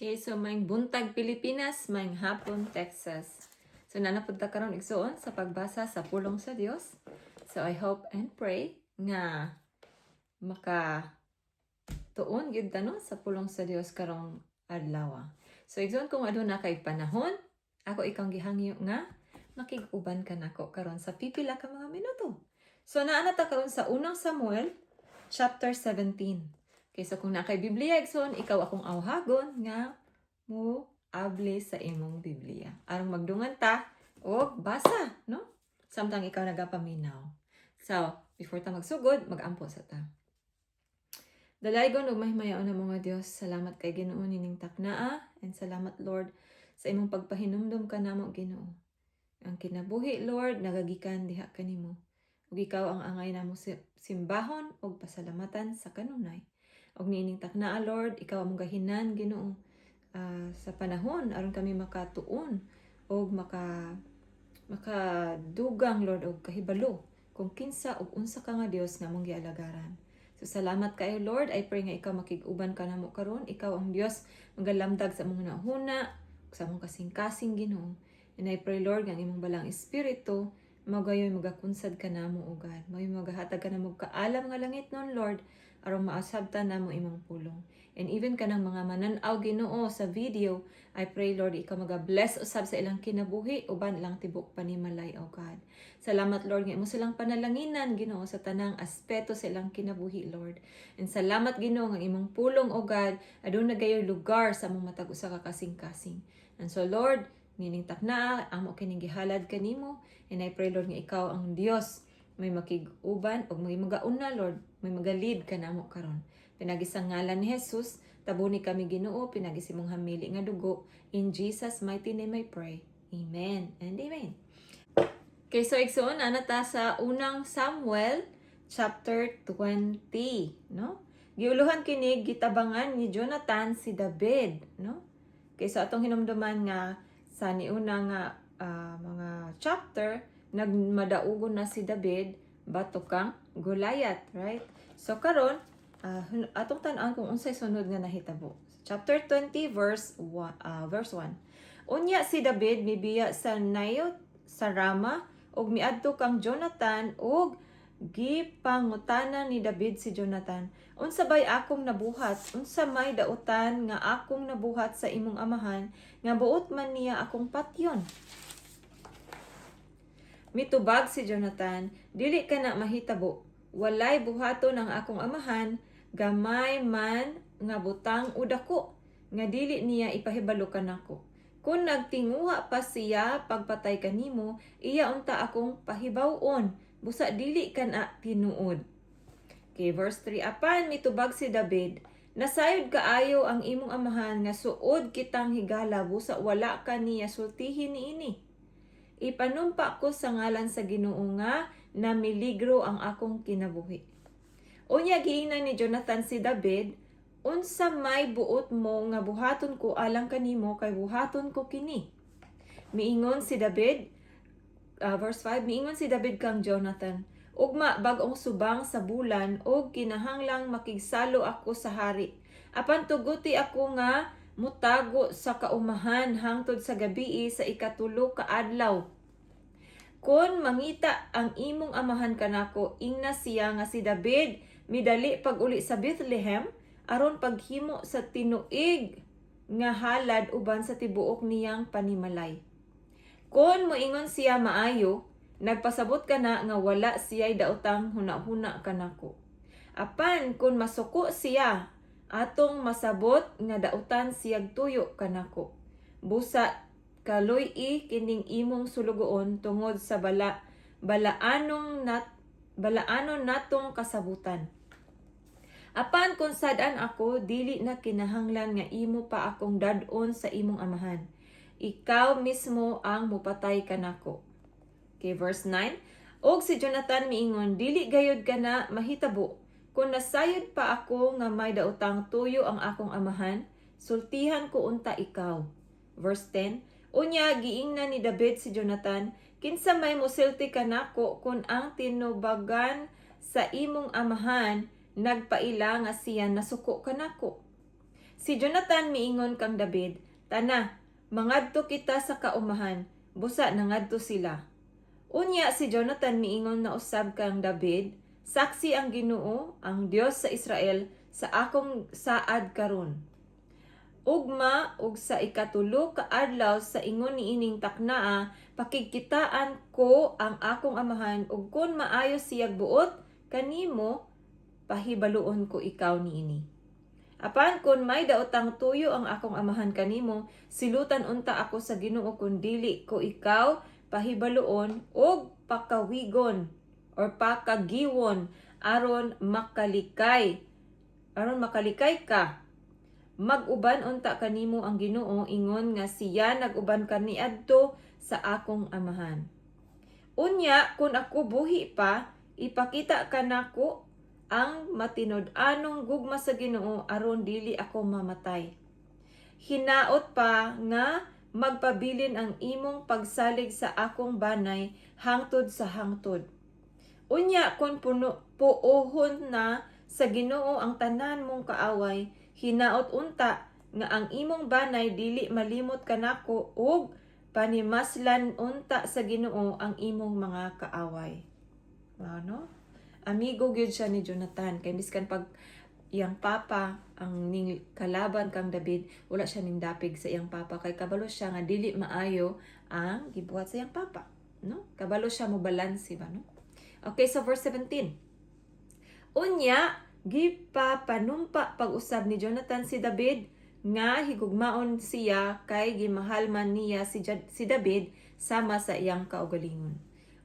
Okay, so maayong buntag, Pilipinas, maayong hapon, Texas. So naa na pud ta karon, igsuon, sa pagbasa sa pulong sa Dios. So I hope and pray nga maka tuon gyud ta, no, sa pulong sa Dios karong adlaw. So igsuon, kung aduna kay panahon, ako ikang gihangyo nga makig-uban ka nako karon sa pipila ka mga minuto. So naa na ta karon sa Unang Samuel chapter 17. Okay, so kung naa kay Biblia, igsoon, ikaw akong awhagon nga mo abli sa imong Biblia aron magdungan ta og basa, no? Samtang ikaw nagapaminaw. So, before ta magsugod, magampo sa ta. Dalaygon ug mahimayaon na mga Dios, salamat kay Ginoo nining taknaa and salamat, Lord, sa imong pagpahinumdom kanamo, Ginoo. Ang kinabuhi, Lord, nagagikan diha kanimo. Ug ikaw ang angay namo simbahon ug pasalamatan sa kanunay. Ug niining taknaa, Lord, ikaw among gahinan, Ginoo, sa panahon aron kami makatuon ug makadugang, Lord, og kahibalo kung kinsa ug unsa ka nga Dios nga among gialagaran. So salamat kayo, Lord. I pray nga ikaw makig-uban ka namo karon. Ikaw ang Dios magalamdag sa among hunahuna, ug sa among kasing-kasing, Ginoo. And I pray, Lord, nga ang imong Balaang Espiritu mao gayoy magakunsad kanamo, O God. Mao'y magahatag kanamo og kaalam nga langitnon, Lord, aron maasabtan namo imong pulong. And even kanang mga manan-aw, Ginoo, sa video, I pray, Lord, ikaw maga-bless usab sa ilang kinabuhi uban ilang tibok panimalay, O God. Salamat, Lord, nga imo silang panalanginan, Ginoo, sa tanang aspeto sa ilang kinabuhi, Lord. And salamat, Ginoo, nga imong pulong, O God, aduna gayoy lugar sa among matag usa ka kasing-kasing. And so, Lord, nining taknaa, amo kining gihalad kanimo, and I pray, Lord, nga ikaw ang Dios may makig-uban ug may magauna, Lord, may maga-lead kanamo karon. Pinagi sa ngalan ni Jesus, tabuni kami, Ginoo, pinagi sa imong hamili nga dugo. In Jesus' mighty name I pray. Amen and amen. Okay, so igsoon, naa na ta sa Unang Samuel chapter 20, no? Giuluhan kini "Gitabangan ni Jonathan si David", no? Okay, so atong hinumduman nga sa niuna nga mga chapter, nagmadaugon na si David batok kang Goliath, right? So karon, atong tan-an kung unsay sunod nga nahitabo. Chapter 20 verse 1, verse 1. Unya si David mibiya sa Nayot sa Rama ug miadto kang Jonathan ug gipangutana ni David si Jonathan, "Unsa bay akong nabuhat? Unsa may dautan nga akong nabuhat sa imong amahan nga buot man niya akong patyon?" Mitubag si Jonathan, "Dili ka na mahitabo. Walay buhaton ang akong amahan, gamay man nga butang o dako, nga dili niya ipahibalo kanako. Kung nagtinguha pa siya pagpatay kanimo, iya unta akong pahibaw-on, busa dili kana tinuod." Okay, verse 3. Apan mitubag si David, "Nasayod kaayo ang imong amahan nga suod kitang higala, busa wala ka niya sultihin niini. Ipanumpa ko sa ngalan sa Ginoo nga namiligro ang akong kinabuhi." Unya giingnan ni Jonathan si David, "Unsa may buot mo nga buhaton ko alang kanimo kay buhaton ko kini?" Miingon si David, verse 5, miingon si David kang Jonathan, "Ugma bag-ong subang sa bulan ug kinahanglang makigsalo ako sa hari. Apan tuguti ako nga mutago sa kaumahan hangtod sa gabii sa ikatulo ka adlaw. Kon mangita ang imong amahan kanako, ingna siya nga si David midali pag-uli sa Bethlehem aron paghimo sa tinuig nga halad uban sa tibuok niyang panimalay. Kon moingon siya maayo, nagpasabot ka na nga wala siya'y daotang hunahuna kanako. Apan kung masuko siya, atong masabot nga dautan siyag tuyo kanako. Busa kaluy-i kining imong sulugoon tungod sa balaanon natong kasabutan. Apan kung sad-an ako, dili na kinahanglan nga imo pa akong dad-on sa imong amahan. Ikaw mismo ang mupatay kanako." Okay, verse 9. Og si Jonathan miingon, "Dili gayod kana mahitabo. Kung nasayod pa ako nga may daotang tuyo ang akong amahan, sultihan ko unta ikaw." Verse 10. Unya giingnan ni David si Jonathan, "Kinsa may musulti kanako kung ang tinubagan sa imong amahan nagpaila nga siya nasuko kanako?" Si Jonathan miingon kang David, "Tana, mangadto kita sa kaumahan." Busa nangadto sila. Unya si Jonathan miingon na usab kang David, "Saksi ang Ginoo, ang Dios sa Israel, sa akong saad karon. Ugma ug sa ikatulo ka adlaw sa ingon niining taknaa, pakigkitaan ko ang akong amahan ug kon maayo siyag buot kanimo, pahibaluon ko ikaw niini. Apan kon may daotang tuyo ang akong amahan kanimo, silutan unta ako sa Ginoo kung dili ko ikaw pahibaluon og pakawigon or pakagiwon aron makalikay ka. Mag-uban unta kanimo ang Ginoo ingon nga siya nag-uban kaniadto sa akong amahan. Unya kun ako buhi pa, ipakita kanako ang matinud-anong gugma sa Ginoo aron dili ako mamatay. Hinaot pa nga magpabilin ang imong pagsalig sa akong banay hangtod sa hangtod. Unya kon puno puohon na sa Ginoo ang tanan mong kaaway, hinaot unta nga ang imong banay dili malimot kanako ug panimaslan unta sa Ginoo ang imong mga kaaway." Wow, no? Amigo gyud siya ni Jonathan kay biskan pag iyang papa ang ning kalaban kang David, wala siya ning dapig sa iyang papa kay kabalo siya nga dili maayo ang gibuhat sa iyang papa, no? Kabalo siya mo balance ba, no? Okay, so verse 17. Unya gipapanumpa pag-usab ni Jonathan si David nga higugmaon siya kay gimahal man niya si David sama sa iyang kaugalingon.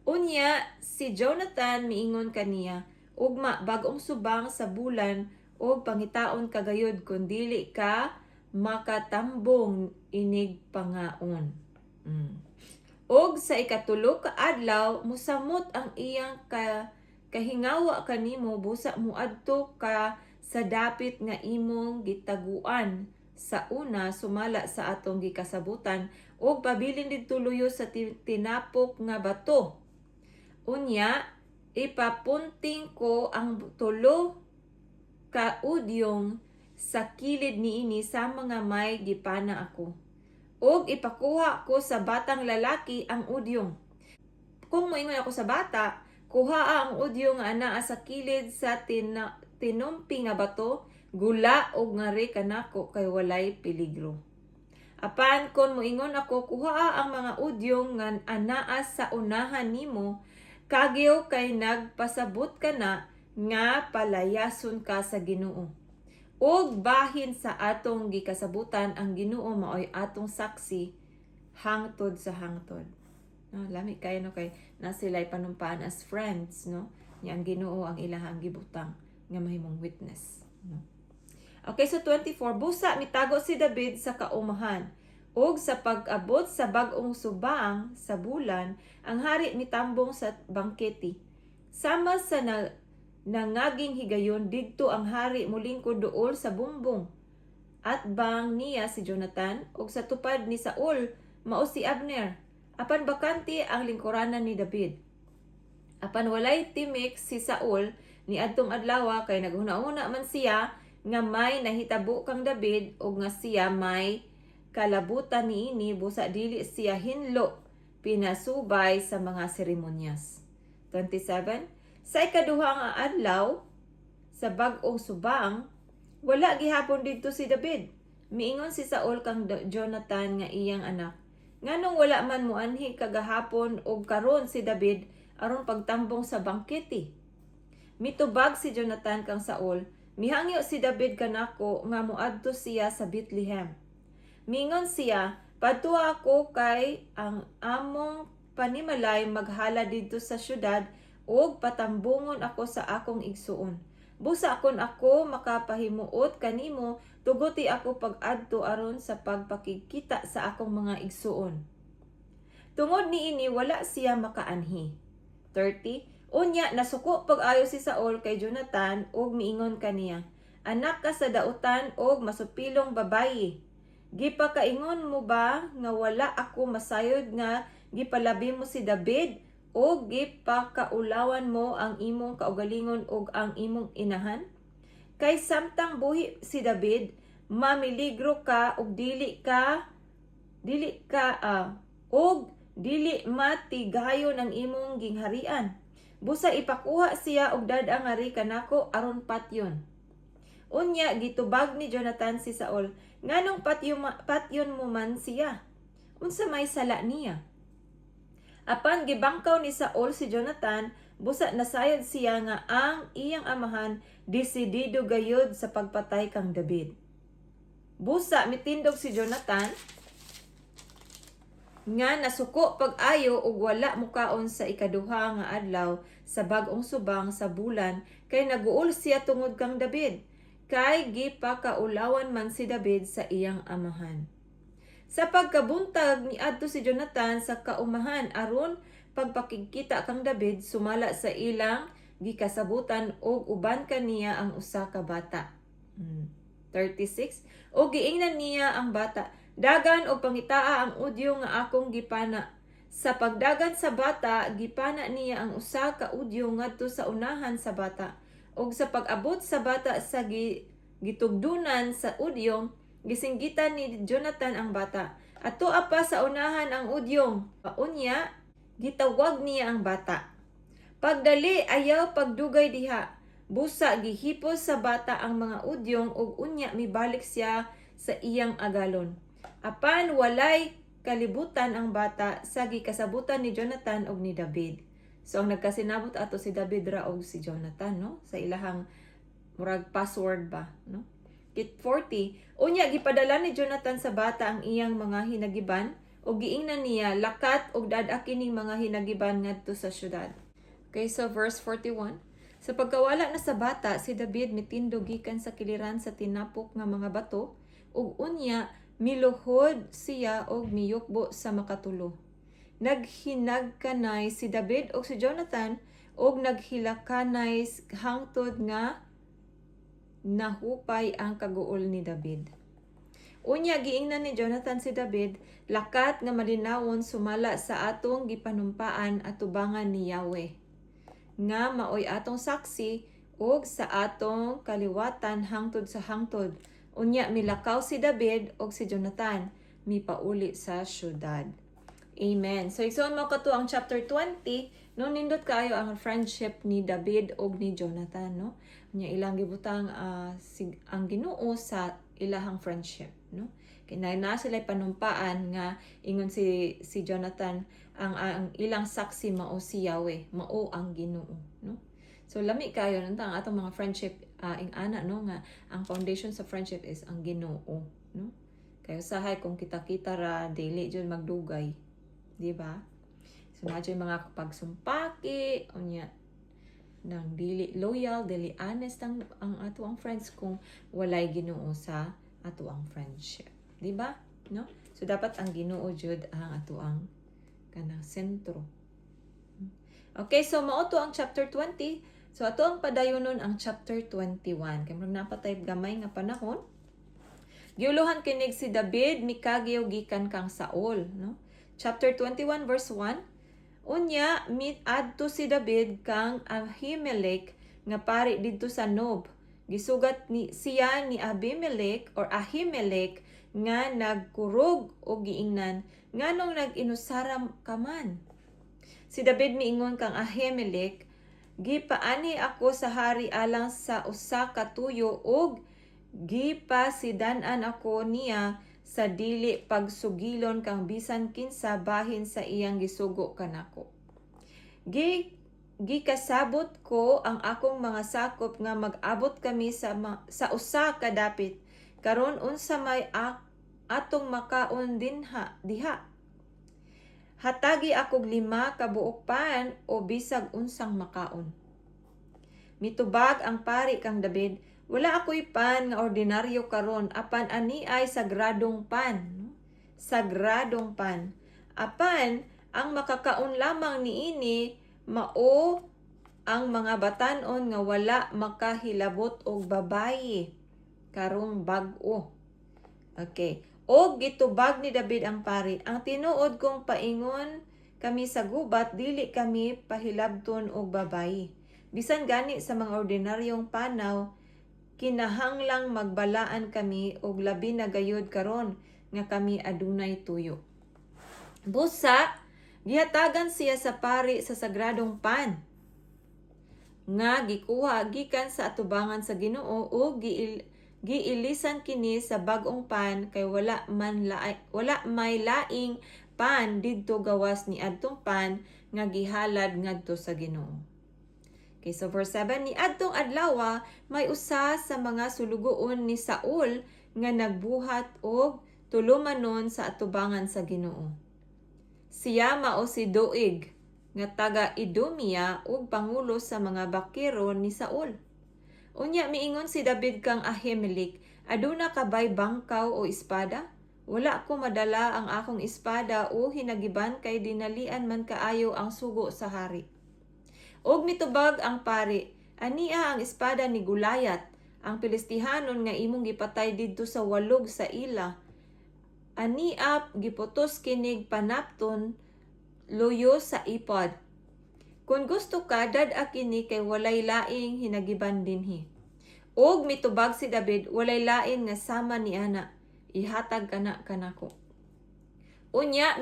Unya si Jonathan miingon kaniya, "Ugma bag-ong subang sa bulan ug pangitaon kagayod kun dili ka makatambong inig pangaon. Og sa ikatulo ka adlaw musamot ang iyang kahingawa kanimo, busa moadto ka sa dapit nga imong gitaguan sa una sumala sa atong gikasabutan ug pabilin didto luyo sa tinapok nga bato. Unya ipapunting ko ang tulo ka udyong sa kilid niini sa mga may gipana ako. Ug ipakuha ko sa batang lalaki ang udyong. Kung moingon ako sa bata, 'Kuhaa ang udyong nga anaa sa kilid sa tinumpi nga bato,' gula og ngari kanako kay walay peligro. Apan kon moingon ako, 'Kuhaa ang mga udyong nga anaa sa unahan nimo,' kagiw kay nagpasabot ka na nga palayason ka sa Ginoo. Ug bahin sa atong gikasabutan, ang Ginoo maoy atong saksi hangtod sa hangtod." No, lami kayo, no, kay na sila'y panumpaan as friends, no? Nya ang Ginoo ang ilahang gibutang nga mahimong witness, no? Okay, so 24, busa mitago si David sa kaumahan. Ug sa pag-abot sa bag-ong subang sa bulan, ang hari mitambong sa bangkete. Sama sa nangaging higayon, didto ang hari mulingkod duol sa bumbong. Atbang niya si Jonathan ug sa tupad ni Saul mao si Abner. Apan bakante ang lingkuranan ni David. Apan walay timik si Saul ni adtong adlaw kay naghuna-huna man siya nga may nahitabo kang David ug nga siya may kalabutan niini, busa dili siya hinlo pinasubay sa mga seremonyas. 27. Sa ikaduha nga adlaw sa bag-ong subang, wala gihapon didto si David. Miingon si Saul kang Jonathan nga iyang anak, "Nganong wala man moanhi kagahapon og karon si David aron pagtambong sa bangkete?" Mitubag si Jonathan kang Saul, "Mihangyo si David kanako nga moadto siya sa Bethlehem. Mingon siya, 'Padtua ako kay ang among panimalay maghala didto sa syudad ug patambungon ako sa akong igsuon. Busa kon ako makapahimuot kanimo, tuguti ako pag-adto aron sa pagpakigkita sa akong mga igsuon.' Tungod niini wala siya makaanhi." 30. Unya nasuko pag-ayo si Saul kay Jonathan ug miingon kaniya, "Anak ka sa dautan og masupilong babayi. Gipakaingon mo ba nga wala ako masayod nga gipalabi mo si David o gipakaulawan mo ang imong kaugalingon ug ang imong inahan? Kay samtang buhi si David, Mamiligro ka ug dili ka ug dili matigayon ang imong gingharian. Busa ipakuha siya og dad-a ngari kanako aron patyon." Unya gitubag ni Jonathan si Saul, "Nganong patyon mo man siya? Unsa may sala niya?" Apan gibangkaw ni Saul si Jonathan, busa nasayod siya nga ang iyang amahan desidido gayud sa pagpatay kang David. Busa mitindog si Jonathan nga nasuko pag-ayo ug wala mukaon sa ikaduha nga adlaw sa bag-ong subang sa bulan kay naguol siya tungod kang David, kay gipakaulawan man si David sa iyang amahan. Sa pagkabuntag, miadto si Jonathan sa kaumahan aron pagpakigkita kang David sumala sa ilang gikasabutan, ug uban kaniya ang usa ka bata. 36. Og giingnan niya ang bata, "Dagan og pangitaa ang udyong nga akong gipana." Sa pagdagan sa bata, gipana niya ang usa ka udyong ngadto sa unahan sa bata. Og sa pag-abot sa bata sa gitugdunan sa udyong, gisinggitan ni Jonathan ang bata, "Atoa pa sa unahan ang udyong." Unya, gitawag niya ang bata, "Pagdali, ayaw pagdugay diha." Busa gihipos sa bata ang mga udyong ug unya mibalik siya sa iyang agalon. Apan walay kalibutan ang bata sa gikasabutan ni Jonathan ug ni David. So ang nagkasinabot ato, si David ra og si Jonathan, no, sa ilahang murag password ba, no? Kit 40. Unya gipadala ni Jonathan sa bata ang iyang mga hinagiban ug giingnan niya, "Lakat ug dad-a kining mga hinagiban ngadto sa syudad." Okay, so verse 41. Sa pagkawala na sa bata, si David mitindog gikan sa kiliran sa tinapok nga mga bato ug unya miluhod siya og miyukbo sa makatulo. Naghinagkanay si David og si Jonathan og naghilakanay hangtod nga nahupay ang kaguol ni David. Unya giingnan ni Jonathan si David, "Lakat nga malinawon sumala sa atong gipanumpaan atubangan ni Yahweh, nga maoy atong saksi ug sa atong kaliwatan hangtod sa hangtod." Unya milakaw si David ug si Jonathan mipauli sa syudad. Amen. So igsoon, mao kato ang chapter 20, no? Nindot kaayo ang friendship ni David ug ni Jonathan, no? Unya ilang gibutang ang Ginoo sa ilahang friendship, no? Kay na sila panumpaan nga ingon si Jonathan ang ilang saksi mao si Yahweh, mao ang Ginoo, no? So lami kayo nanta ang atong mga friendship ing ana, no, nga ang foundation sa friendship is ang Ginoo, no? Kay usahay kung kita-kita ra, dili jud magdugay, di ba? So naa jud mga pagsumpaki, unya nang dili loyal, dili honest ang ato ang friends kung walay Ginoo sa ato ang friendship, di ba? No? So dapat ang Ginoo jud ang ato ang kanang sentro. Okay, so mao to ang chapter 20. So ato ang padayonon ang chapter 21. Kay murag naa pa tay gamay nga panahon. Giuluhan kinig si David mikagyo gikan kang Saul, no? Chapter 21 verse 1. Unya miadto si David kang Ahimelech nga pari didto sa Nob. Gisugat ni siya ni Abimelech or Ahimelech nga nagkurog og giingnan, "Nganong nag-inusara ka man?" Si David miingon kang Ahimelech, "Gipaani ako sa hari alang sa usa ka tuyo ug gipasidan-an ako niya sa dili pagsugilon kang bisan kinsa bahin sa iyang gisugo kanako. Gikasabot ko ang akong mga sakop nga mag-abot kami sa usa ka dapit. Karon, unsa may atong makaon dinha diha? Hatagi akog 5 ka buok pan o bisag unsang makaon." Mitubag ang pari kang David, "Wala ako'y pan nga ordinaryo karon, apan ani ay sagradong pan." No? Sagradong pan. Apan ang makakaon lamang niini mao ang mga batan-on nga wala makahilabot og babayi karong bag-o. Okay. Og gitubag ni David ang pari, "Ang tinuod, kung paingon kami sa gubat, dili kami pahilabton og babayi. Bisan gani sa mga ordinaryong panaw, Kinahanglang magbalaan kami og labi na gayud karon nga kami adunay tuyo." Busa gihatagan siya sa pari sa sagradong pan nga gikuha gikan sa atubangan sa Ginoo ug giilisan kini sa bag-ong pan kay wala may laing pan didto gawas ni adtong pan nga gihalad ngadto sa Ginoo. Okay, so verse 7, "Ni adtong adlaw may usa sa mga sulugoon ni Saul nga nagbuhat og tulumanon sa atubangan sa Ginoo. Siya mao si Doeg nga taga Idumea ug pangulo sa mga bakiro ni Saul. Unya miingon si David kang Ahimelech, 'Aduna ka bay bangkaw o espada? Wala ko madala ang akong espada o hinagiban kay dinalian man kaayo ang sugo sa hari.' Ug mitubag ang pari, 'Ania ang espada ni Goliat, ang Pilistihanon nga imong gipatay didto sa walog sa Ela. Ania giputos kinig panapton luyo sa epod. Kung gusto ka, dad-a kini kay walay laing hinagiban dinhi.' Ug mitubag si David, 'Walay lain nga sama ni ana. Ihatag kana kanako.' Unya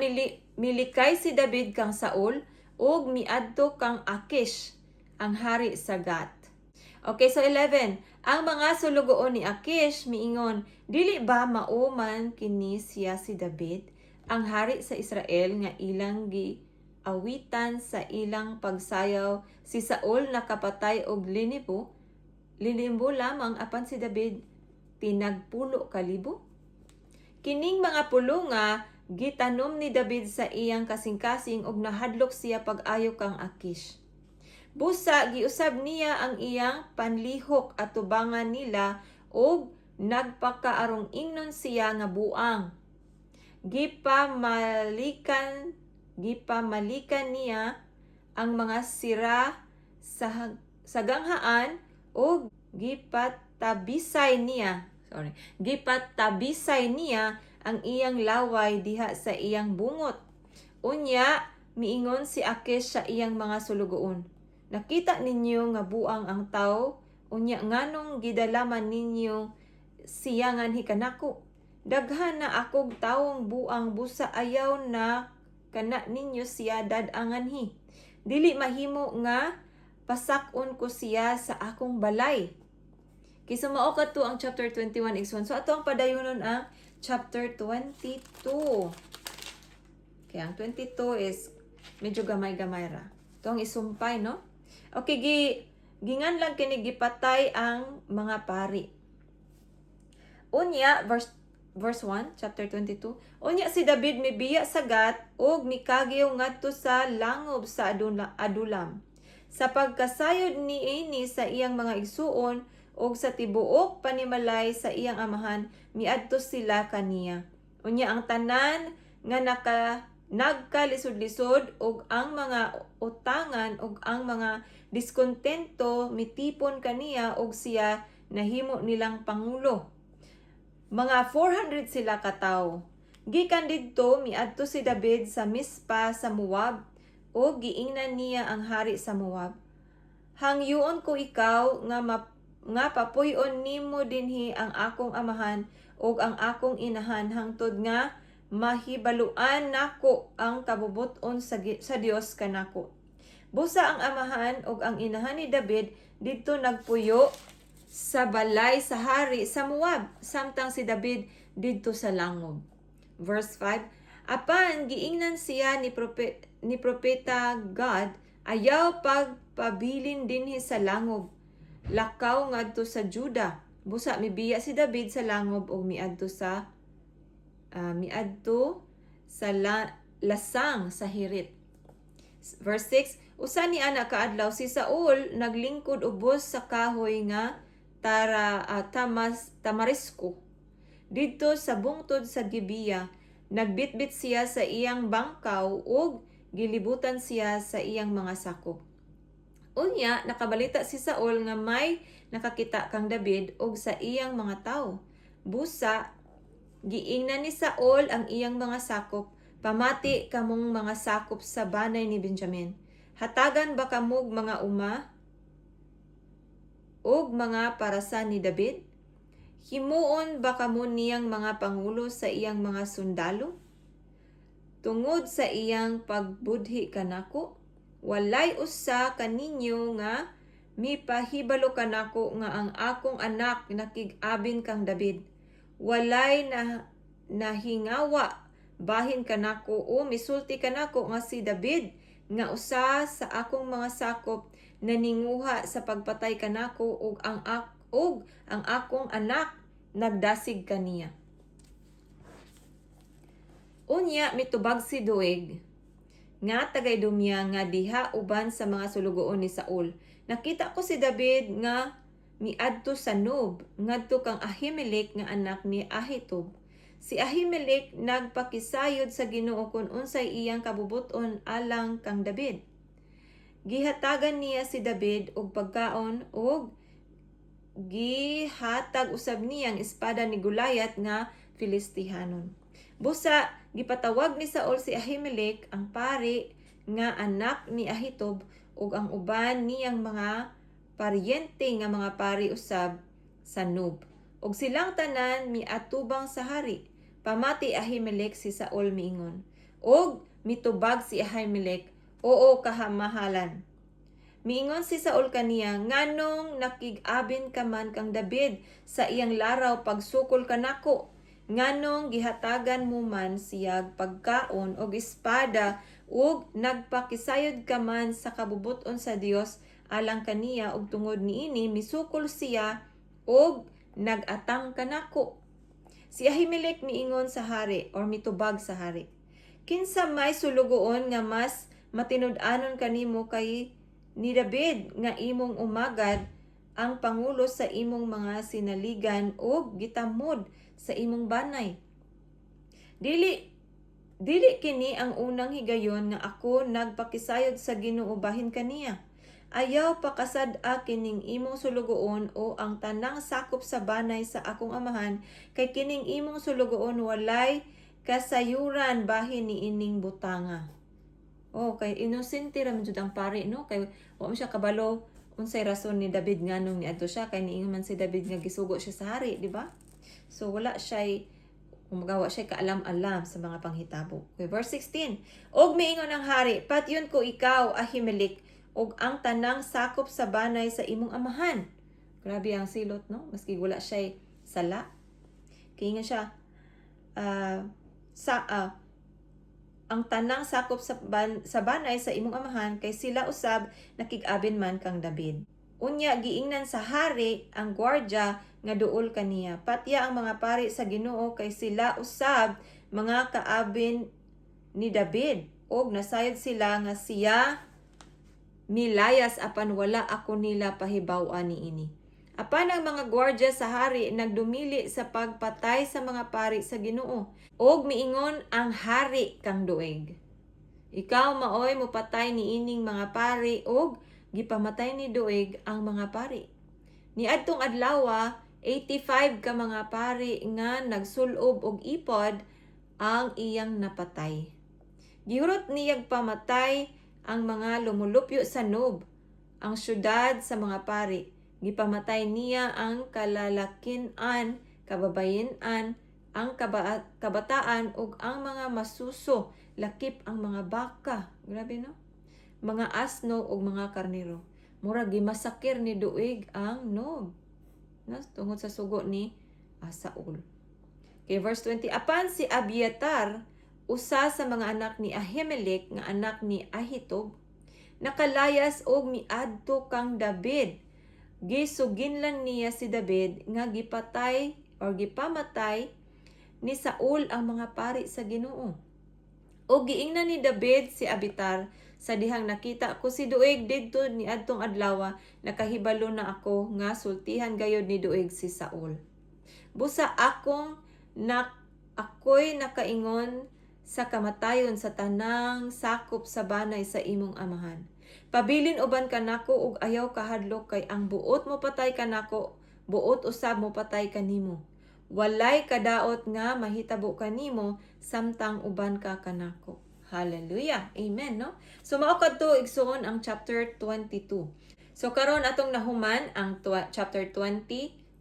milikay si David kang Saul ug miadto kang Akish, ang hari sa Gat. Okay, so 11. Ang mga sulugoon ni Akish miingon, 'Dili ba mao man kini siya si David, ang hari sa Israel nga ilang giawitan sa ilang pagsayaw, 'Si Saul nakapatay og linibo, linibo lamang apan si David tinagpulo ka libo'? Kining mga pulunga gitanom ni David sa iyang kasing-kasing ug nahadlok siya pag-ayo kang Akish. Busa giusab niya ang iyang panlihok atubangan nila ug nagpakaarong ingnon siya nga buang. Gipamalikan niya ang mga sira sa ganghaan ug gipatabisay niya, sorry, gipatabisay niya ang iyang laway diha sa iyang bungot. Unya miingon si Akish sa iyang mga sulugoon, 'Nakita ninyo nga buang ang tawo, unya nganong gidala man ninyo siya nganhi kanako? Daghan na akog tawong buang, busa ayaw na kana ninyo siya dad-a nganhi. Dili mahimo nga pasak-on ko siya sa akong balay." Kay mao kato ang chapter 21, igsoon. So ato ang padayonon ang chapter 22. Kaya ang 22 is medyo gamay-gamay ra. Ito ang isumpay, no? Okay, gingan lang kini gipatay ang mga pari. Unya, verse 1, chapter 22. Unya si David mibiya sa Gat ug mikagiw ngadto sa langob sa Adulam. Sa pagkasayod niini sa iyang mga igsuon ug sa tibuok panimalay sa iyang amahan, miadto sila kaniya. Unya ang tanan nga nagkalisod-lisod ug ang mga utangan ug ang mga diskontento mitipon kaniya ug siya nahimo nilang pangulo. Mga 400 sila katawo. Gikan didto miadto si David sa Mispa sa Moab ug giingnan niya ang hari sa Moab, 'Hangyoon ko ikaw nga papuy-on nimo dinhi ang akong amahan ug ang akong inahan hangtod nga mahibaluan nako ang kabubut-on sa Dios kanako.' Busa ang amahan ug ang inahan ni David didto nagpuyo sa balay sa hari sa Moab samtang si David didto sa langob. Verse 5, Apan giingnan siya ni propeta Gad, 'Ayaw pagpabilin dinhi sa langob. Lakaw ngadto sa Juda.' Busa mibiya si David sa langob ug miadto sa lasang sa Hirit. Verse 6, Usa ni ana kaadlaw si Saul naglingkod ubos sa kahoy nga tamarisko. Didto sa bungtod sa Gibea, nagbitbit siya sa iyang bangkaw ug gilibutan siya sa iyang mga sakop. Unya nakabalita si Saul nga may nakakita kang David ug sa iyang mga tawo. Busa giingnan ni Saul ang iyang mga sakop, 'Pamati kamong mga sakop sa banay ni Benjamin. Hatagan ba kamog mga uma? Ug mga parasan ni David? Himuon ba kamo niyang mga pangulo sa iyang mga sundalo? Tungod sa iyang pagbudhi kanako, walay usa kaninyo nga mipahibalo kanako nga ang akong anak nakig-abin kang David. Walay na nahingawa bahin kanako o misulti kanako nga si David nga usa sa akong mga sakop naninguha sa pagpatay kanako ug ang akong anak nagdasig kaniya. Unya mitubag si Doeg nga taga-Idumea nga diha uban sa mga sulugoon ni Saul. "Nakita ko si David nga miadto sa Nob ngadto kang Ahimelech nga anak ni Ahitub. Si Ahimelech nagpakisayod sa Ginoo kon unsay iyang kabubut-on alang kang David. Gihatagan niya si David og pagkaon ug gihatag usab niya ang espada ni Goliath nga Filistihanon." Busa gipatawag ni Saul si Ahimelech ang pari nga anak ni Ahitob ug ang uban niyang mga paryente nga mga pari usab sa Nob. Ug silang tanan miatubang sa hari. Pamati Ahimelech si Saul miingon. Ug mitubag si Ahimelech, "Oo, kamahalan." Miingon si Saul kaniya, "Nganong nakig-abin ka man kang David sa iyang laraw pagsukol kanako? Nganong gihatagan mo man siyag pagkaon og espada ug nagpakisayod ka man sa kabubuton sa Dios alang kaniya ug tungod niini misukol siya ug nag-atang kanako?" Si Ahimelech miingon sa hari or mitubag sa hari, "Kinsa may sulugoon nga mas matinud-anon kanimo kay ni David nga imong umagad, ang pangulo sa imong mga sinaligan ug gitamod sa imong banay? Dili dili kini ang unang higayon nga ako nagpakisayod sa Ginoo bahin kaniya. Ayaw pakasad-a kining imong sulugoon o ang tanang sakop sa banay sa akong amahan, kay kining imong sulugoon walay kasayuran bahin niining butanga." Oh, kay inosente ra man jud ang pari, no? Kay wa man siya kabalo unsay rason ni David nganong niadto siya, kay niingon man si David nga gisugo siya sa hari, di ba? So wala siya, kumbaga, wa siya kaalam-alam sa mga panghitabo. Okay, verse 16. Ug miingon ang hari, "Patyon ko ikaw, Ahimelech, ug ang tanang sakop sa banay sa imong amahan." Grabe ang silot, no? Maski wala siya sala. Kaya nga siya, sa ang tanang sakop sa banay sa imong amahan kay sila usab nakig-abin man kang David. Unya giingnan sa hari ang gwardya nga duol kaniya, "Patya ang mga pari sa Ginoo kay sila usab mga kaabin ni David og nasayod sila nga siya milayas, apan wala ako nila pahibaw-an niini." Apan ang mga gwardya sa hari nagdumili sa pagpatay sa mga pari sa Ginoo. Ug miingon ang hari kang Doeg, "Ikaw maoy mopatay niining mga pari," ug gipamatay ni Doeg ang mga pari. Niadtong adlawa, 85 ka mga pari nga nagsulob og epod ang iyang napatay. Gihurot niyag pamatay ang mga lumulupyo sa Nob, ang syudad sa mga pari. Gipamatay niya ang kalalakinan, kababayen-an, ang kabataan ug ang mga masuso, lakip ang mga baka. Grabe, no? Mga asno ug mga karnero. Mura gimasakir ni Doeg ang Nob. No? Tungod sa sugo ni Saul. Okay, verse 20. Apan si Abiatar, usa sa mga anak ni Ahimelech nga anak ni Ahitob, nakalayas og miadto kang David. Gisuginlan niya si David nga gipatay or gipamatay ni Saul ang mga pari sa Ginoo. O giingnan ni David si Abitar, "Sa dihang nakita ko si Doeg didto niadtong adlaw, nakahibalo na ako nga sultihan gayod ni Doeg si Saul. Busa akong nak ako'y nakaingon sa kamatayon sa tanang sakop sa banay sa imong amahan. Pabilin uban kanako ug ayaw kahadlok, kay ang buot mo patay kanako, buot usab mo patay kanimo. Walay kadaot nga mahitabo kanimo samtang uban ka kanako." Hallelujah. Amen, no? So mao kadto, igsuon, ang chapter 22. So karon atong nahuman ang chapter 20,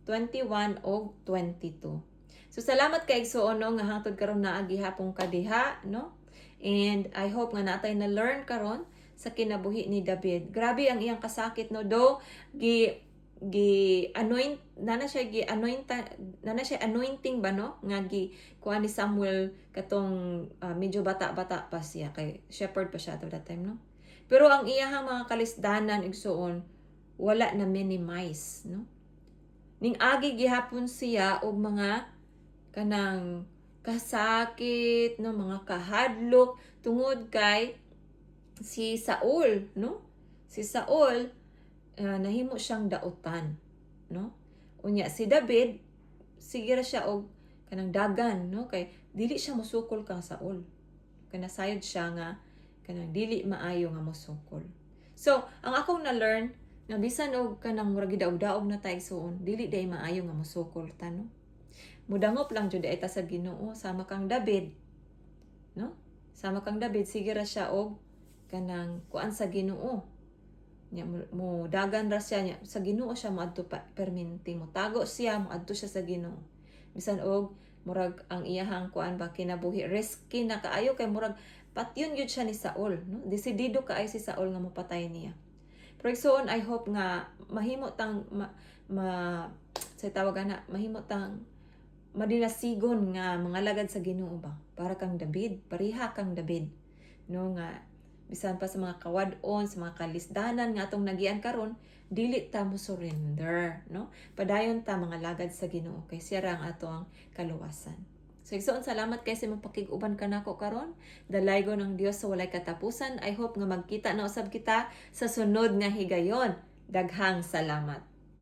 21 ug 22. So salamat kay igsuon, no, nga hangtod karon naa gihapon ka diha, no? And I hope nga natay na learn karon sa kinabuhi ni David. Grabe ang iyang kasakit, no, do gi gi anoint na siya, gi anoint na siya, anointing ba, no, nga gi kuha ni Samuel katong medyo bata-bata pa siya kay shepherd pa siya at that time, no? Pero ang iyahang mga kalisdanan, igsuon, wala na minimize, no? Ning agi gihapon siya og mga kanang kasakit, no, mga kahadlok tungod kay si Saul, no? Si Saul, nahimo siyang dautan, no? Unya si David, sige ra siya og kanang dagan, no, kay dili siya musukol kang Saul. Kay nasayod siya nga kanang dili maayo nga mosukol. So, ang akong na-learn nga bisan og kanang murag gidaog-daog na ta, igsuon, dili day maayo nga mosukol ta, no? Mudangop lang jud ay ta sa Ginoo sama kang David, no? Sama kang David, sige ra siya og kanang kuan sa Ginoo. Nya mo dagan ra siya nya sa Ginoo siya moadto pa perminti, mo tago siya, moadto siya sa Ginoo. Bisan og murag ang iyahang kuan ba, kinabuhi, risky na kaayo kay murag patyon gyud siya ni Saul, no? Desidido kaayo si Saul nga mopatay niya. Pero igsuon, I hope nga mahimo tang ma sa tawag ana, mahimo tang madinasigon nga mga lagad sa Ginoo ba, para kang David, pareha kang David, no, nga bisan pa sa mga kawad-on, sa mga kalisdanan nga atong nagian karon, dili ta mo surrender, no? Padayon ta mga lagad sa Ginoo kay siya ra ang ato ang kaluwasan. So igsoon, salamat kay sa imong pakig-uban kanako karon. Dalaygon ang Dios sa walay katapusan. I hope nga magkita na usab kita sa sunod nga higayon. Daghang salamat.